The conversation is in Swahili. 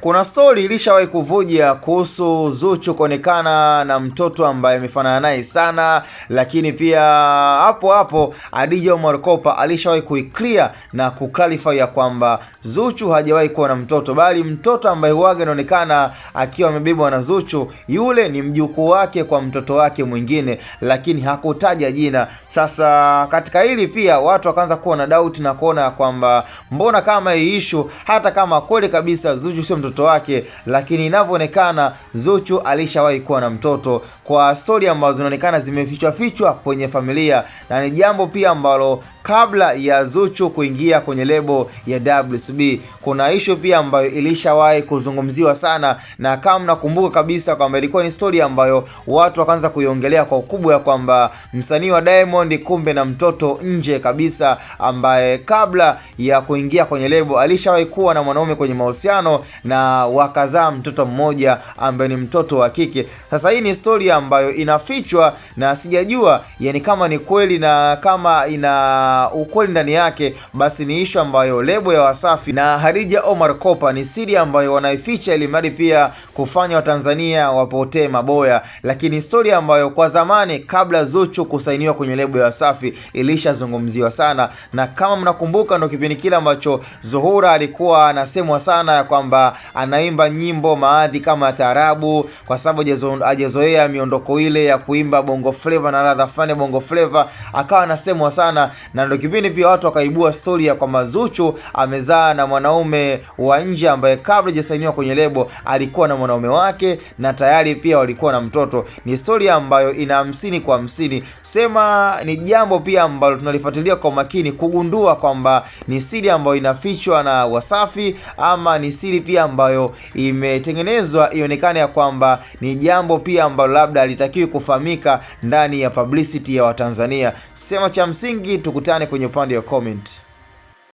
Kuna stori ilishawahi kuvuja kuhusu Zuchu kuonekana na mtoto ambaye amefanana naye sana, lakini pia hapo hapo Khadija Omar Kopa alishawahi kuiclear na kuclarify ya kwamba Zuchu hajawahi kuwa na mtoto, bali mtoto ambaye huaga inaonekana akiwa amebebwa na Zuchu yule ni mjukuu wake kwa mtoto wake mwingine, lakini hakutaja jina. Sasa katika hili pia watu wakaanza kuwa na doubt na kuona kwamba mbona kama hii issue, hata kama kweli kabisa Zuchu sio mtoto wake, lakini inavyoonekana Zuchu alishawahi kuwa na mtoto, kwa stori ambazo zinaonekana zimefichwa fichwa kwenye familia, na ni jambo pia ambalo kabla ya Zuchu kuingia kwenye lebo ya WCB kuna issue pia ambayo ilishawahi kuzungumziwa sana, na kama mnakumbuka kabisa kwamba ilikuwa ni story ambayo watu wakaanza kuiongelea kwa ukubwa ya kwamba msanii wa Diamond kumbe na mtoto nje kabisa, ambaye kabla ya kuingia kwenye lebo alishawahi kuwa na mwanaume kwenye mahusiano na wakazaa mtoto mmoja ambaye ni mtoto wa kike. Sasa hii ni story ambayo inafichwa na sijajua yani kama ni kweli na kama ina ukweli ndani yake, basi ni ishu ambayo lebo ya Wasafi na Khadija Omar Kopa ni siri ambayo wanaificha ili mradi pia kufanya Watanzania wapotee maboya, lakini story ambayo kwa zamani kabla Zuchu kusainiwa kwenye lebo ya Wasafi ilishazungumziwa sana, na kama mnakumbuka, ndo kipindi kile ambacho Zuhura alikuwa anasemwa sana ya kwamba anaimba nyimbo maadhi kama taarabu, kwa sababu hajazoea miondoko ile ya kuimba bongo flava na ladha fulani bongo flava, akawa anasemwa sana, na ndo kipindi pia watu wakaibua stori ya kwamba Zuchu amezaa na mwanaume wa nje ambaye kabla hajasainiwa kwenye lebo alikuwa na mwanaume wake na tayari pia walikuwa na mtoto. Ni stori ambayo ina 50 kwa 50. Sema ni jambo pia ambalo tunalifuatilia kwa makini kugundua kwamba ni siri ambayo inafichwa na Wasafi ama ni siri pia ambayo imetengenezwa ionekane ya kwamba ni jambo pia ambalo labda halitakiwi kufahamika ndani ya publicity ya Watanzania. Sema cha msingi, tukutane kwenye upande wa comment.